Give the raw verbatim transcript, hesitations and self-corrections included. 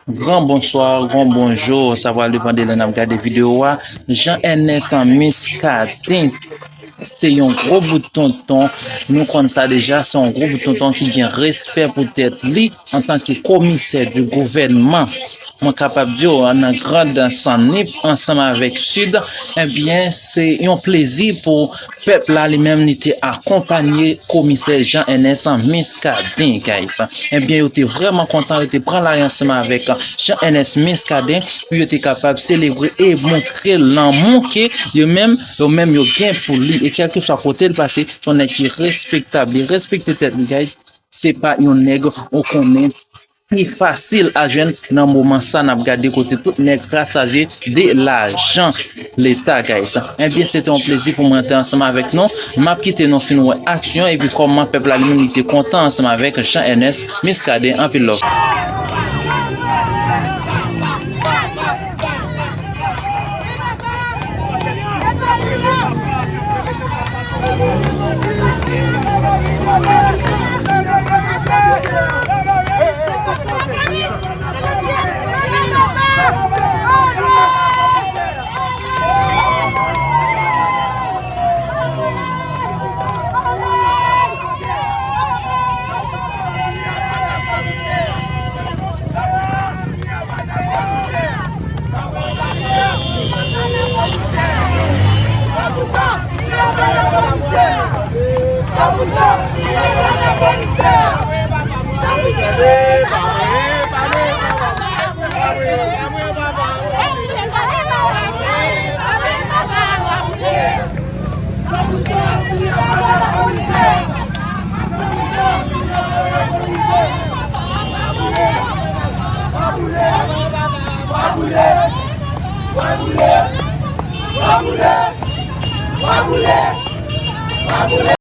Gran bonswa, gran bonjou, sa pral depann de lè n ap gade videyo a. Jean Ernest Muscadin se yon gwo bout tonton, nou konn sa deja, se yon gwo bout tonton ki gen respè pou tèt li antanke komisè di gouvènman. Mwen kapab di w, nan Grand San Nip, ansanm avèk Sid, ebyen, se yon plezi pou pèp la, li menm, li te akonpanye komisè Jean Ernest Muscadin, guys. Ebyen, yo te vrèman kontan, yo te pran lari ansanm avèk Jean Ernest Muscadin pou yo te kapab selebre e montre lanmou ke yo menm, yo menm yo gen pou li. E kèlkeswa kote l pase, se yon nèg ki respektab, li respekte tèt li, guys. Se pa yon nèg ou konnen ki fasil a jwenn nan moman sa n ap gade kote tout nèg rasazye de lajan leta, guys. Ebyen, se te yon plezi pou mwen te ansanm avèk nou. M ap kite nou fin wè aksyon epi kòman pèp la li menm li te kontan ansanm avèk Jean Ernest Muscadin. Anpil love.